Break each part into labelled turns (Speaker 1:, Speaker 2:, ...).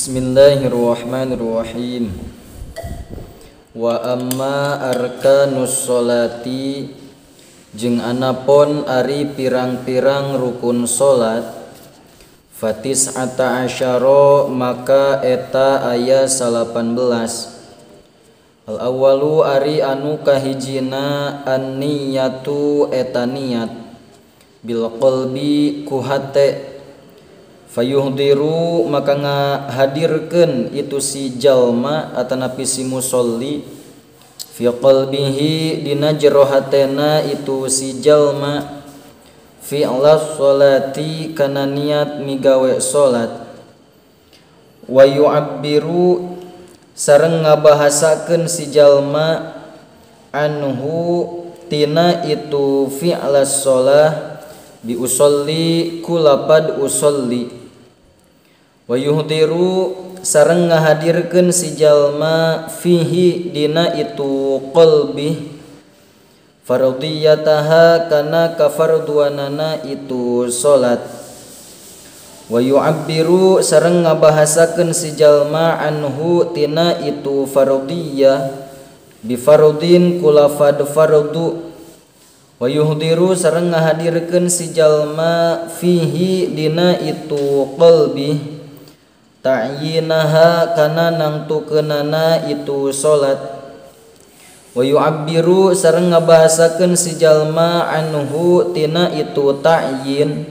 Speaker 1: Bismillahirrahmanirrahim. Wa amma arkanus sholati jeung anapon ari pirang-pirang rukun salat fatis ata asyara maka eta aya 18. Al awalu ari anu kahijina an-niyatu eta niat bil qalbi ku hate fayuhdiru maka ngahadirkeun itu si jalma atanapi si musolli fi qalbihi dina jero hatena itu si jalma fi'la sholati kana niat migawe salat wa yu'abbiru sareng ngabahasakeun si jalma anhu tina itu fi'la sholah bi usolli kulapad usolli wa yuhdiru sareng ngahadirkeun si jalma fihi dina itu qalbi fardiyataha kana kafarduanana itu salat wa yu'abbiru sareng ngabahasakeun si jalma anhu tina itu fardiyah bi fardin kulafad fardu wa yuhdiru sareng ngahadirkeun si jalma fihi dina itu qalbi ta'yinaha kana nangtukeunana itu salat wa yu'abbiru sareng ngabahasakeun si jalma anhu tina itu ta'yin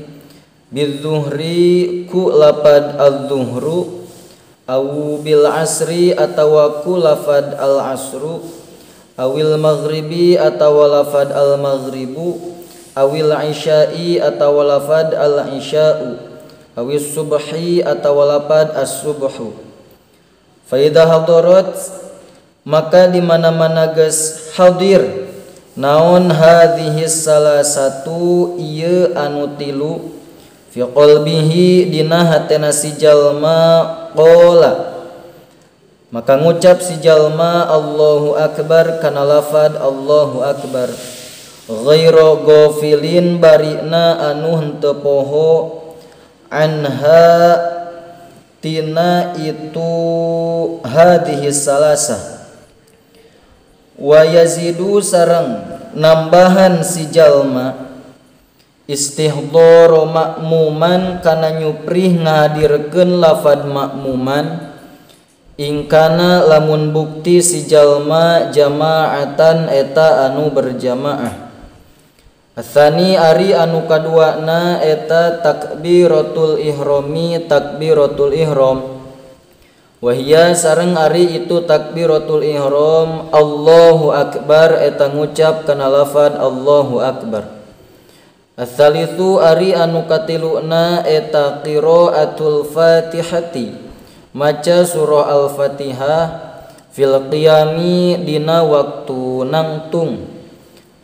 Speaker 1: bizuhri ku lapad az-zuhru au bil asri atawa ku lafad al asru awil maghribi atawa lafad al maghribu awil isya'i atawa lafad al isya'u awis subhi atawa lafad as-subhu. Fa idza hadarat maka di mana-mana geus hadir naon hadhihi salasatu ieu anu tilu fi qalbihi dina hatena si jalma qala maka ngucap si jalma Allahu akbar kana lafad Allahu akbar ghairu ghafilin barina anu henteu poho anha tina itu hadhihi salasah wa yazidu sareng nambahan si jalma istihdharu makmuman kana nyuprih ngahadirkeun lafad makmuman ingkana lamun bukti si jalma jamaatan eta anu berjamaah. Atsani ari anu kaduana eta takbiratul ihrami takbiratul ihram wahia sareng ari itu takbiratul ihram Allahu akbar eta ngucap kana lafad Allahu akbar. Atsalitsu ari anu katiluna eta qiraatul fatihati maca surah al-fatihah fil qiyami dina waktu nangtung.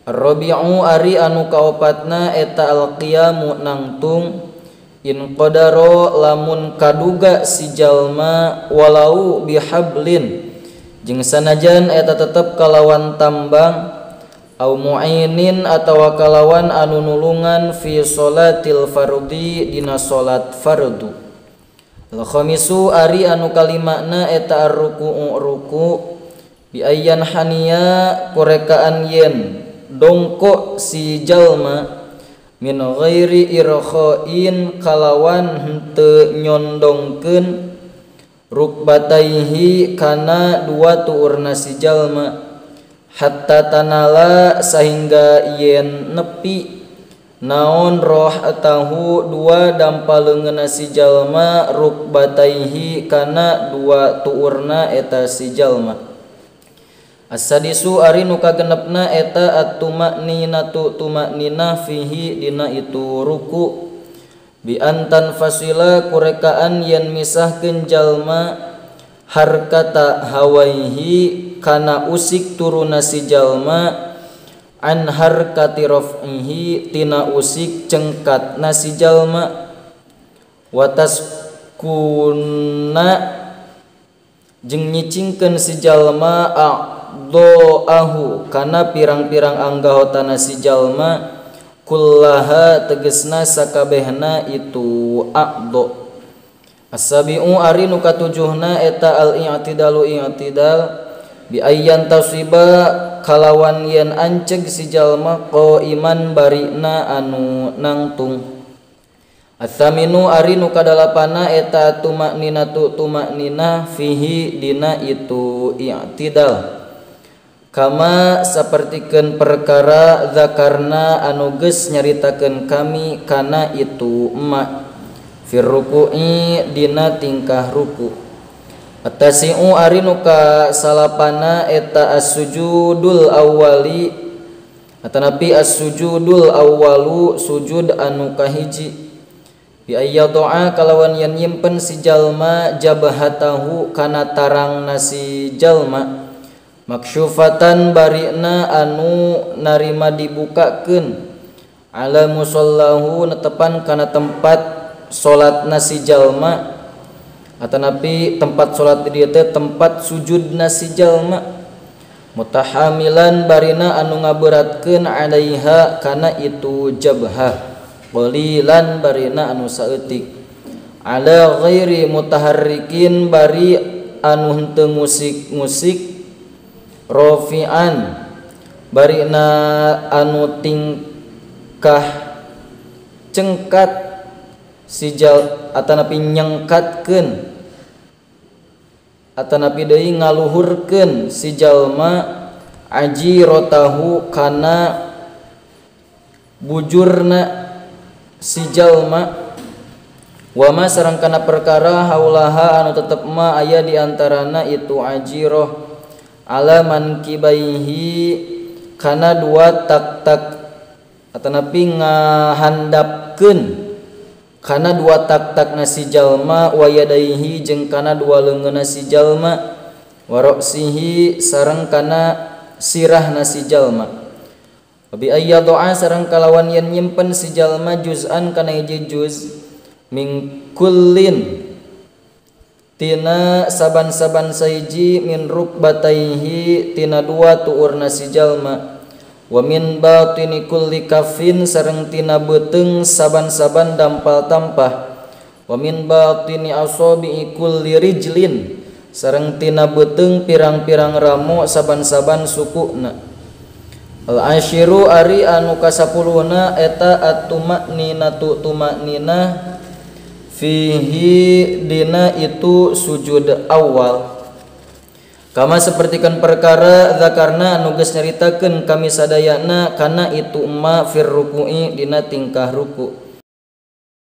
Speaker 1: Ar-rabi'u ari anu kaopatna eta al-qiyamu nangtung in qadaro lamun kaduga si jalma walau bihablin jeung sanajan eta tetep kalawan tambang au mu'inin atawa kalawan anu nulungan fi sholatil fardhi dina salat fardu. Al-khamisu ari anu kalimana eta ar-ruku'u ruku bi ayyan haniya kurekaan yen dongkok si jalma min ghairi irkhain kalawan henteu nyondongkeun rukbataihi kana dua tuurna si jalma hatta tanala sahingga yen nepi naon roh atahu dua dampaleungeunna si jalma rukbataihi kana dua tuurna eta si jalma. As-sadisu ari nu kagenepna eta at-tumakninatu tumakninah fihi dina itu ruku bi antan fasila kurekaan yen misahkeun jalma harkata hawaihi kana usik turuna si jalma an harkati raf'ihi tina usik cengkat nasi jalma watas kuna jeung nyicingkeun si jalma a'dha'ahu kana pirang-pirang anggahotana si jalma kullaha tegesna sakabehna itu a'dha. As-sabi'u ari nu katujuhna eta al-i'tidalu i'tidal bi ayyan tasiba kalawan yen anceg si jalma qaiman barina anu nangtung. Atsaminu ari nu kadalapana eta tumakninatu tumaknina fihi dina itu i'tidal kama sapertikeun perkara zakarna anu geus nyaritakeun kami kana itu emak fir ruku'i dina tingkah ruku. Atasi'u ari nu kasalapana eta as-sujudul awwali atanapi as-sujudul awwalu sujud anu kahiji bi ayyadha kalawan yen nyimpen si jalma jabhatahu kana tarangna si jalma maksyufatan barina anu narima dibukakeun ala musallahu netepan kana tempat salatna si jalma atanapi tempat salat di dieu teh tempat sujudna si jalma mutahamilan barina anu ngaberatkeun alaiha kana itu jabhah qalilan barina anu saeutik ala ghairi mutaharrikin bari anu henteu musik-musik rofian barina anu tingkah cengkat sijal atanapi nyengkatkeun atanapi deui ngaluhurkeun si jalma ajirotahu kana bujurna si jalma wama sareng kana perkara haulaha anu tetep ma aya di antarana itu ajiroh ala mankibaihi kana dua tak-tak atanapi ngahandapkeun kana dua tak-tak nasi jalma wa yadaihi jeung kana dua leungeunna si jalma wa ra'sihi sareng kana sirah nasi jalma. Bi ayyadha sareng kalawan yen nyimpen si jalma juz'an kana hiji juz min kullin tina saban-saban saiji min rukbataihi tina dua tuurna si jalma wa min batini kulli kafin sareng tina beuteung saban-saban dampal tampah wa min batini asabi kulli rijlin sareng tina beuteung pirang-pirang ramo saban-saban sukuna. Al-ashiru ari anu kasapuluhna eta at-tumakninatu tumaknina fihi dina itu sujud awal kama sapertikeun perkara zakarna anu geus nyaritakeun kami sadayana kana itu emma fir ruku'i dina tingkah ruku.